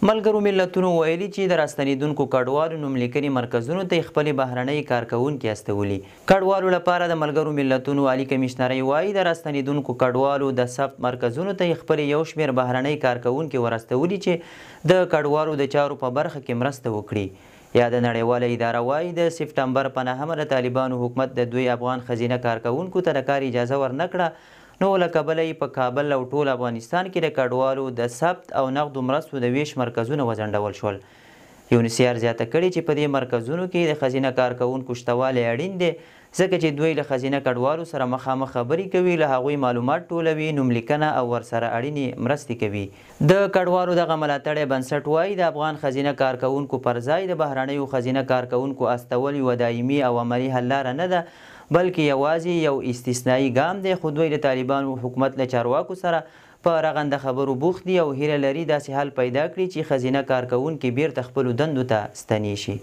ملګرو ملتونو ویلي چې د راستنېدونکو کډوالو نوملیکنې مرکزونو ته یې خپلې بهرنۍ کارکوونکې استولي. کډوالو لپاره د ملګرو ملتونو عالي کمېشنرۍ وايي، د راستنېدونکو کډوالو د ثبت مرکزونو ته یې خپلې یو شمېر بهرنۍ کارکوونکې وراستولي چې د کډوالو د چارو په برخه کې مرسته وکړي. یاده نړیواله اداره وايي، د سپټمبر په نهمه د طالبانو حکومت د دوی افغان ښځینه کارکوونکو ته د کار اجازه ورنه کړه، نو له کبله یې په کابل او ټول افغانستان کې د کډوالو د ثبت او نغدو مرستو د وېش مرکزونه وځنډول شول. یونسیار زیاته کړې چې په دې مرکزونو کې د ښځینه کارکوونکو شتوالی اړین دی، ځکه چې دوی له ښځینه کډوالو سره مخامخ خبرې کوي، له هغوی معلومات ټولوي، نوملیکنه او ورسره اړینې مرستې کوي. د کډوالو دغه ملاتړی بنسټ وايي، د افغان ښځینه کارکوونکو پر ځای د بهرنیو ښځینه کارکوونکو استول یوه دایمي او عملي حل لاره نه ده، بلکې یوازې یو استثنايي ګام دی، خو دوی د طالبانو حکومت له چارواکو سره په رغنده خبرو بوخت دي او هیله لري داسې حل پیدا کړي چې ښځینه کارکوونکي بیرته خپلو دندو ته ستنې شي.